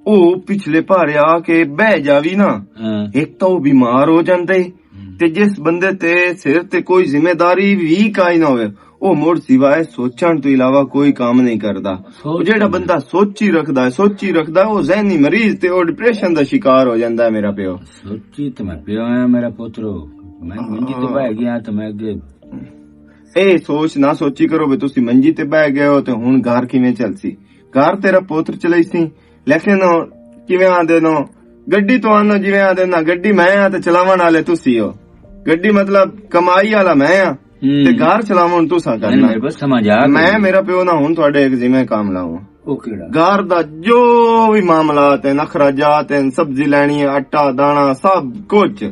او پچھلے پارے آ کے بہ جاوی نا، ہاں۔ ایک تاں او بیمار ہو جاندے، ہم۔ تے جس بندے تے سر تے کوئی ذمہ داری وی کائی نہ ہوئے، او مڑ سوائے سوچن تو علاوہ کوئی کام نہیں کردا۔ سوچ او جیڑا نہیں۔ بندہ سوچی رکھدا ہے، سوچی رکھدا ہے، او ذہنی مریض تے او ڈپریشن دا شکار ہو جاندا ہے، میرا پیو۔ سوچی تے میں پیو آیا، میرا پترو۔ میں منجی تے بہ گیا تے میں اگے اے سوچ نہ سوچی کرو بھی تسی منجی تے بہ گئے ہو تے ہن گھر کیویں چلسی؟ گھر تیرا پتر چلائی سی، لیکن کیویں آندے نو، گڈی تو آنو جیویں آندے نا، گڈی میں آ تے چلاون والے تسی ہو۔ گڈی مطلب کمائی والا میں آ، ہم۔ تے گھر چلاون تساں کرنا۔ میرے کو سمجھ آ گئی۔ میں میرا پیو نہ ہن تہاڈے ایک ذمہ کام لاؤں۔ او کیڑا؟ گھر دا جو بھی معاملات ہیں، اخراجات ہیں، سبزی لینی ہے، آٹا، دانا، سب کچھ،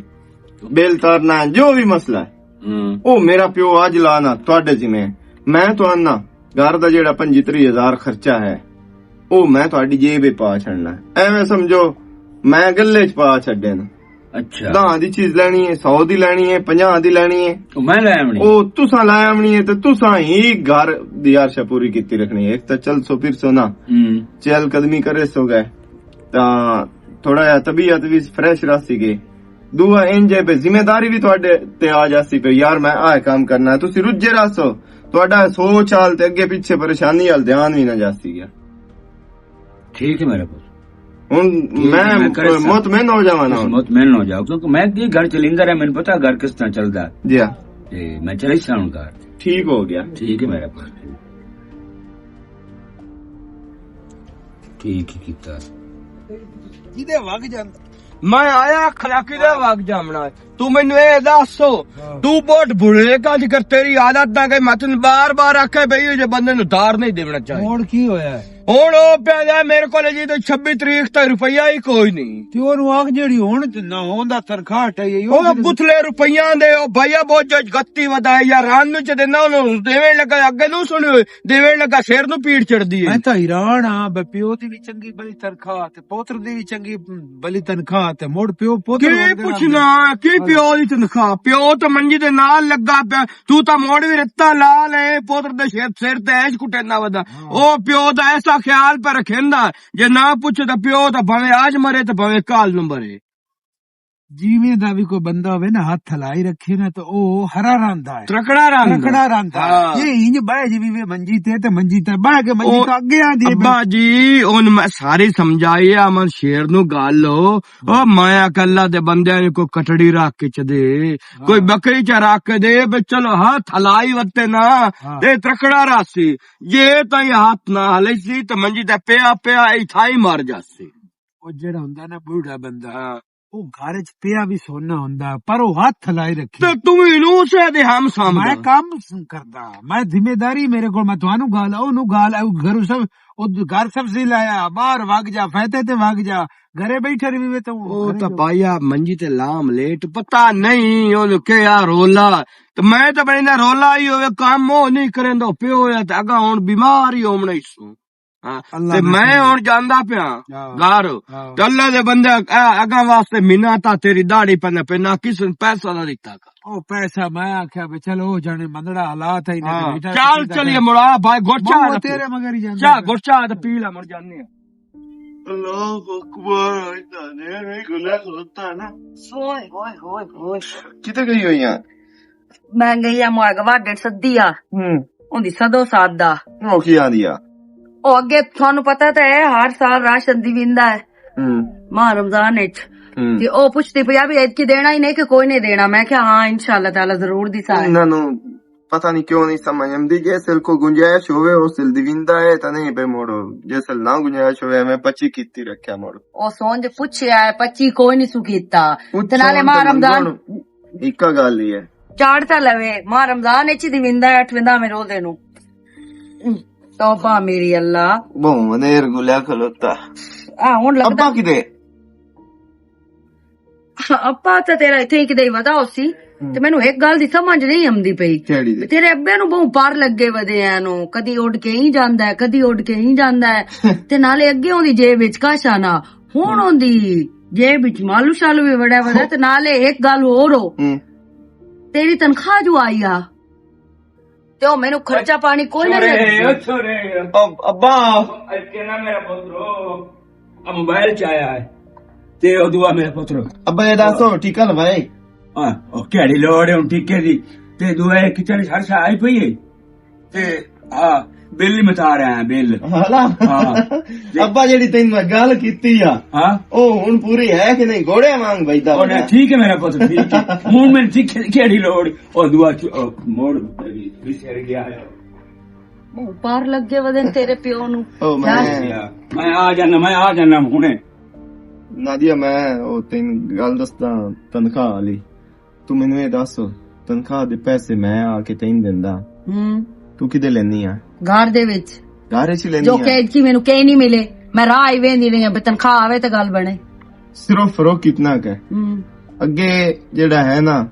بل ترنا ہے، جو بھی مسئلہ ہے، ہم۔ او میرا پیو اج لانا تہاڈے ذمہ۔ میں تو آنا، گھر دا جیڑا پنجی تری ہزار خرچہ ہے، او میں تہاڈی جیب وچ پا چھڑنا ہے۔ ایویں سمجھو، میں گلے چ پا چھڈے نا۔ اچھا۔ دہاں دی چیز لینی ہے، سو دی لینی ہے، پنجاہ دی لینی ہے۔ او میں لے آونی؟ او تساں لے آونی ہے تے تساں ہی گھر دی عرشہ پوری کیتی رکھنی ہے۔ ایک تاں چل سو پھر سو نا، ہم۔ چہل قدمی کرے سو گئے، تاں تھوڑا جہا طبیعت بھی فریش رہ سی گئی۔ دعا انج ہے پہ ذمہ داری بھی تہاڈے تے آ جاسی پہ، یار میں آہ کام کرنا ہے، تسی رجے رہسو، تہاڈا سوچ حال تے اگے پیچھے پریشانی حال دھیان بھی نہ جاسی گیا۔ ٹھیک ہے میرے پتر۔ ہن ٹھیک ہے، میں میں کرے سا۔ مطمئن ہو جاواں نا۔ بس مطمئن ہو جاؤ، کیونکہ میں کی گھر چلیندا رہیا، مینوں پتہ گھر کس طرح چلدا۔ جی ہاں۔ تے میں چلے سا ہن گھر۔ ٹھیک ہو گیا۔ ٹھیک ہے میرا پتر۔ ٹھیک ہی کیتا۔ جیدے وگ جان۔ میں آیا اخلاقی دے وگ جامنا۔ تو مینوں اے دسو، ہاں۔ تو بہت بھلے کا ذکر، تیری عادت نہ کہ میں تینوں بار بار آکھے بھئی، یہ بندے نوں دار نہیں دینا چاہیے۔ ہن کی ہویا ہے؟ ہن او پیا جا میرے کول جی، تے چھبی تاریخ تے روپیہ ہی کوئی نہیں۔ تے او نوں آکھ جیڑی ہن تے نہ ہوندا تنخواہ ٹائی، او او جیڑی بتلے روپیاں دے، او بھائیا بہت جو گتی ودا ہے یار، ران نوں چ دینا، انہوں دیویں لگا، اگے نوں سنیو، دیویں لگا، سر نوں پیڑ چڑھدی ہے۔ میں تاں حیران ہاں، بے پیو دی وی چنگی بھلی تنخواہ تے پوتر دی وی چنگی بھلی تنخواہ تے مڑ پیو پوتر کی ورگے پوچھنا، رہندے۔ کی پیو دی تنخواہ؟ پیو تے منجی دے نال لگا پیا، تو تاں مڑ وی رتا لا لے، پوتر دے سر، سر تے ایش کٹیندا ودا۔ ہاں۔ او پیو دا ایسا خیال پہ رکھیندا، جے نہ پوچھے تاں پیو تاں بھاویں آج مرے تاں بھاویں کال نمبر ہے۔ جیویں دا وی کوئی بندہ ہوے نا، ہاتھ ہلائی رکھے نا، تے او ہرا رہندا ہے۔ ترکڑا رہندا۔ ترکڑا رہندا ہے۔ ہاں۔ یہ انج بہہ جی وی وے منجی تے، تے منجی تے بہہ کے منجی او تو اگے آ دی ہے۔ ابا جی، ان میں ساری سمجھائی ہے، امن شیر نو گل ہو۔ او مایا کلا دے بندے نے کوئی کٹڑی رکھ کے چ دے، ہاں۔ کوئی بکری چ رکھ کے دے، بے چلو ہاتھ ہلائی وتے نا، ہاں۔ تے ترکڑا راسی۔ جے تائیں ہاتھ نہ ہلائی سی، تے منجی تے پیا پیا ای تھائی مر جاسی۔ او جڑا ہوندا نا بوڑھا بندہ، ہاں۔ او گھر وچ پیا وی سونا ہوندا، پر او ہاتھ لائے رکھے۔ تے توں وی نوں اسے دے ہم سامدا۔ میں کم س-، کردا، میں ذمہ داری میرے کول، میں تانوں گال، او نوں گال، او گھر سب، او گھر سبزی لایا، باہر وگ جا، فیتے تے وگ جا، گھرے بیٹھے رہی وے تے او گھرے تاں جو۔ پایا منجی تے لام لیٹ، پتہ نہیں او کیا رولا۔ تے میں تے بڑی نہ رولا ہی ہوے، کم او نہیں کریندا، پیو ہویا تے اگا ہن بیمار ہی ہونا ہی سو۔ ہاں، اللہ تے نہ میں کرے۔ ہن جاندا پیا ہاں۔ گھر۔ ہاں۔ تے اللہ دے بندے، اے، اگاں واسطے منا تا تیری داڑھی پہ نہ پہ نہ کس نے پیسہ نہ دتا کر۔ او پیسہ میں آکھیا بھی چلو او جانے مندڑا حالات ہے، انہیں ہاں۔ بیٹا چل کسی دا چلیے گھر۔ مڑا بھائی، گڑ چاہ بہو دا پی۔ تیرے مگر ہی جاندا چاہ، پیا۔ گڑ چاہ دا پی لا مڑ جانے ہیں۔ اللہ اکبر، اتنا دیر نہیں کھلا کھلوتا ہے نا۔ اوئے، اوئے، اوئے، اوئے۔ کتے گئی ہوئی ہیں؟ میں گئی آ معاگوا ڈیڑھ سدی آ۔ ہوں۔ اوندی سدو سات دا۔ او کی آندی آ؟ او اگے تھانوں پتہ تے ہے، ہر سال راشن دی ویندا ہے۔ ہوں۔ ماہ رمضان وچ۔ ہوں۔ تے او پوچھدی پئی آ بھی ایتکی دینا ہی نہیں کہ کوئی نہیں دینا۔ میں کہیا، "ہاں، انشاءاللہ تعالیٰ ضرور دیسا ہے۔" انہاں نوں پتہ نہیں کیوں نہیں سمجھ آندی، جے سل کوئی گنجائش ہوے، او سل دی ویندا ہے، تاں نہیں پے موڑو۔ جے سل نہ گنجائش ہوے، میں پچی کیتی رکھیا موڑو۔ او سونج پوچھیا ہے، پچی کوئی نہیں سو کیتا۔ تے نالے ماہ رمضان اکا گل ہی ہے۔ چاڑ تاں لوے، ماہ رمضان اچ ہی دی ویندا ہے، اٹھ ویندا میں روزے نوں۔ توبہ میری اللہ۔ بہوں ودیر گلیا کھلوتا۔ آ، ہن لگدا۔ ابا کدے؟ ابا تاں تیرا اتھے ہی کدے ودا ہوسی۔ ہوں۔ تے مینوں ایک گل دی سمجھ نہیں آندی پئی۔ کیڑی دی؟ تیرے ابے نوں بہوں پر لگے ودے ہیں نو، کدی اڈ کے ہی جاندا ہے، کدی اڈ کے ہی جاندا ہے۔ تے نالے اگے اوندی جیب وچ کاشا نہ، ہن اوندی جیب وچ مالو شالو بھی وڑا ودا۔ تے نالے ایک گل ہور ہو۔ ہوں۔ تیری تنخواہ جو آئی آ، تے او مینوں خرچہ پانی کوئی نہ چھوڑے، لگسی۔ او چھوڑے۔ اب-، ابا۔ اے کہنا میرا پترو، آ موبائل چ آیا ہے۔ تے او دعا میرا پترو۔ ابا، اے دسو، ٹھیکا لوائے؟ ہاں، او کیڑی لوڑ ہے ہن ٹھیکے دی؟ تے دعا اے کچن ہر شے آئی پئی ہے۔ تے، ہاں، بل ہی متا رہا ہے، بل۔ ہاں۔ ابا، جیڑی تین میں گل کیتی آ، ہاں؟ او ہن پوری ہے کہ نہیں؟ گھوڑے وانگ بھجدا او پیا۔ ٹھیک ہے میرا پتر، ٹھیک ہے۔ ہن میں ٹھیک ہے، کیڑی لوڑ؟ او دعا چ-، او موڑ وسر گیا ہے۔ او پار لگے ودن تیرے پیو نو۔ او میں میں آ جانا، میں آ جانا ہنے۔ نادیا، میں او تین گل دسدا تنخواہ والی۔ تو مینوں اے دس، تنخواہ دے پیسے میں آ کے تین دیندا۔ ہوں۔ تو کدے لینی آ؟ گھر دے وچ۔ گھر وچ لینی جو آ؟ کہ ایتکی مینوں کہیں نہیں ملے، میں راہ ہی ویندی رہی ہاں، بھی تنخواہ آوے تے گل بنے۔ صرف فرق کتنا ک ہے؟ ہوں۔ اگے جڑا ہے نا،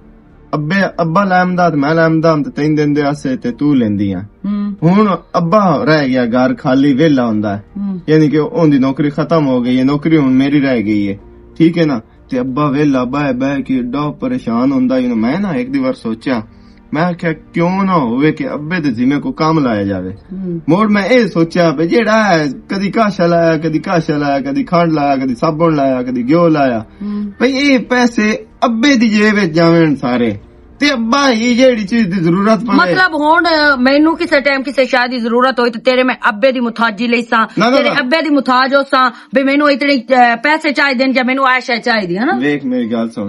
ابے، ابا لامدا تے میں لامدا ہم تے تین دن دے آسے تے تو لیندی آ۔ ہوں۔ ہن ابا رہ گیا گھر خالی ویلا ہوندا ہے۔ ہوں۔ یعنی کہ اون دی نوکری ختم ہو گئی ہے، نوکری ہن میری رہ گئی ہے۔ ٹھیک ہے نا؟ تے ابا ویلا بہہ بہہ کے ایڈا پریشان ہوندا ہی۔ میں نا ایک دی وار سوچیا، میں آکھیا کیوں نہ ہوئے کہ ابے دے ذمے کو کام لایا جاوے۔ ہوں۔ مڑ میں اے سوچیا بھئی جیڑا ہے کدی کاشا لایا، کدی کاشا لایا، کدی کھنڈ لایا، کدی صابن لایا، کدی گیو لایا۔ ہوں۔ بھئی اے پیسے ابے دی جیب وچ جاون سارے۔ تے ابا ہی جیڑی چیز دی ضرورت پوے۔ مطلب، ہن مینوں کسے ٹائم کسے شے دی ضرورت ہوئی تے تیرے میں ابے دی محتاجی لئی ساں، نہ، نہ، تیرے نہ۔ ابے دی محتاج ہو ساں، بھی مینوں اتنے، اے، پیسے چاہیدے نے یا مینوں آ شے چاہیدی ہے نا۔ ویکھ، میری گل سن،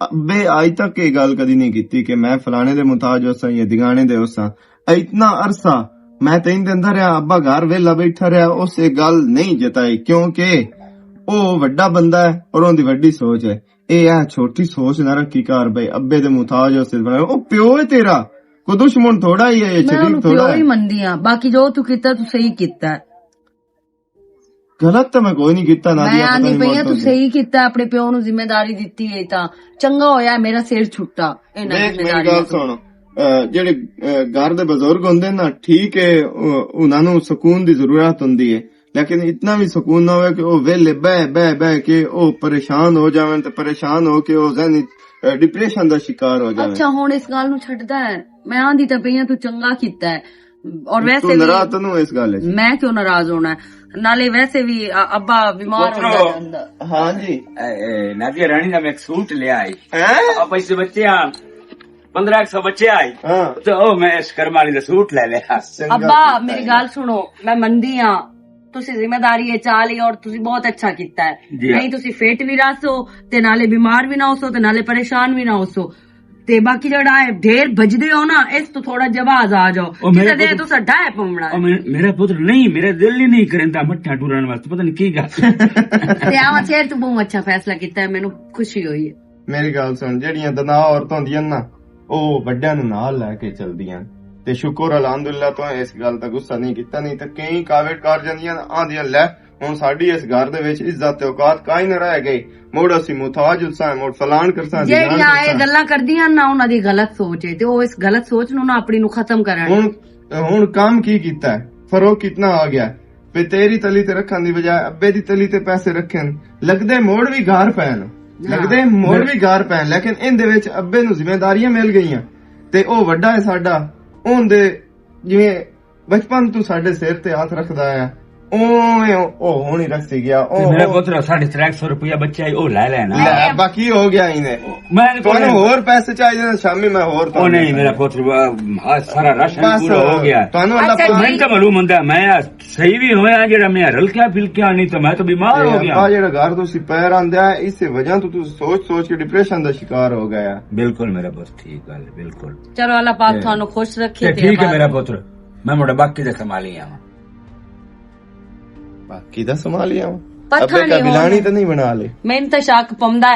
ابے اج تک یہ گل کدی نہیں کیتی کہ میں فلانے دے محتاج ہو ساں یا دگانے دے ہو ساں۔ اتنا عرصہ میں تین دن دا رہیا، ابا گھر ویلا بیٹھا رہیا، اس یہ گل نہیں جتائی، کیونکہ او وڈا بندہ ہے اور اون دی وڈی سوچ ہے۔ اے آ چھوٹی سوچ نہ رکھی گھر بھائی، ابے دے محتاج ہو صرف بنایا۔ او پیو ہے تیرا، کوئی دشمن تھوڑا ہی ہے، یہ میں شریک اونوں تھوڑا پیو ہے۔ ہی مندی ہاں، باقی جو تو کیتا تو صحیح کیتا ہے۔ غلط تو میں کوئی نہیں کیتا، نادیہ، میں پتہ آندی نہیں پئی ہاں، تو صحیح کیتا، اپنے پیو نوں ذمہ داری دتی ہے، تاں چنگا ہویا، میرا سر چھٹا انہاں ویکھ، ذمہ میری داریاں گل تو۔ سن، اے، جڑے، اے، گھر دے بزرگ ہوندے نا، ٹھیک ہے، او، انہاں نوں سکون دی ضرورت ہوندی ہے، لیکن اتنا بھی سکون نہ ہوئے کہ او ویلے بہ، بہ، بہ کے او پریشان ہو جاون تے پریشان ہو کے او ذہنی، اے، ڈپریشن دا شکار ہو جاون۔ اچھا، ہن اس گل نوں چھڈدا ہے؟ میں آندی تاں پئی ہاں، تو چنگا کیتا ہے۔ اور ویسے تو بھی ناراض تو نہ ہو اس گل وچ؟ میں کیوں ناراض ہونا ہے؟ نالے ویسے بھی ا-، ابا بیمار ہو جاتا۔ ہاں جی۔ اے، اے، نادیہ رانی دا میں ایک سوٹ لے آئی۔ ہیں؟ ابا اس بچے آن، پندرہ ایک سو بچے آئے۔ ہاں۔ تو او میں اس کرم والی دا سوٹ لے لیا۔ چنگا ابا، کیتا میری ہے۔ گل سنو، میں مندی ہاں، تسی ذمہ داری ہے چا لی اور تسی بہت اچھا کیتا ہے۔ جی۔ نہیں تسی فٹ بھی رہسو، تے نالے بیمار بھی نہ ہوسو، تے نالے پریشان بھی نہ ہوسو۔ تے باقی جڑا ہے ڈھیر بجدے ہو نا، اس تو تھوڑا جواز آ جاؤ۔ او میرے کسے دے پتر، تو سا ڈھائے پونا۔ او میرے، میرا پتر نہیں، میرا دل ہی نہیں کرندا مٹھا ٹورن واسطے، پتہ نہیں کی گل۔ تے آواں خیر، تو بہت اچھا فیصلہ کیتا ہے، مینوں خوشی ہوئی ہے۔ میری گل سن، جڑیاں دنا عورتاں ہوندیاں نا، او وڈیاں نوں نال لے کے چلدیاں۔ تے شکر الحمدللہ تو اس گل دا غصہ نہیں کیتا، نہیں تے کئی کاوڑ کار جاندیاں آندیاں لے، ہن ساڈی اس گھر دے وچ عزت تے اوقات کائیں نہ رہ گئی۔ مڑ اسی محتاج اساں، مڑ فلان کرساں، ڈھمکان جیڑیاں اے کرساں۔ گلاں کردیاں نا، انہاں دی غلط سوچ ہے، تے او اس غلط سوچ نوں نا اپنی نوں ختم کرن۔ ہن، ہن کام کی کیتا ہے؟ فروغ کتنا آ گیا؟ پہ تیری تلی تے رکھن دی بجائے ابے دی تلی تے پیسے رکھن، لگدے موڑ وی گھر پین۔ ہاں۔ لگدے موڑ وی گھر پین، لیکن ان دے وچ ابے نوں ذمہ داریاں مل گئیاں۔ تے او وڈا ہے ساڈا، اون دے جویں بچپن تو ساڈے سر تے ہاتھ رکھدا ہے، اوویں او ہونی رکھ سی گیا۔ او، تے میرا او پتر ساڑھے ترے سو روپیہ بچہ ہے، او لے لینا۔ لے، باقی ہو گیا ہی نے۔ میں نے تانوں ہور پیسے چاہیے نے، شامی میں ہور او تانوں نہیں، میرا پتر، آ، سارا راشن بس، پورا ہو گیا۔ تانوں اللہ اچھا، پاک میں تو معلوم ہوندا، میں صحیح بھی ہویا، جڑا میں ہلکا پھلکا نہیں تو میں تو بیمار ہو گیا۔ آ جڑا گھر تسی پیر آندے آ، اس وجہ تو تسی سوچ سوچ کے ڈپریشن دا شکار ہو گیا۔ بالکل میرا پتر، ٹھیک گل ہے، بالکل۔ چلو، اللہ پاک تے تانوں خوش رکھے تے تے ٹھیک ہے آباد میرا رکھے۔ پتر، میں مڑا باقی دے سنبھالی آواں۔ باقی دا سنبھالی آواں۔ پتہ ابے کا نہیں بلانی ہن۔ تے نہیں بنا لے۔ میں تے شک پوندا ہے۔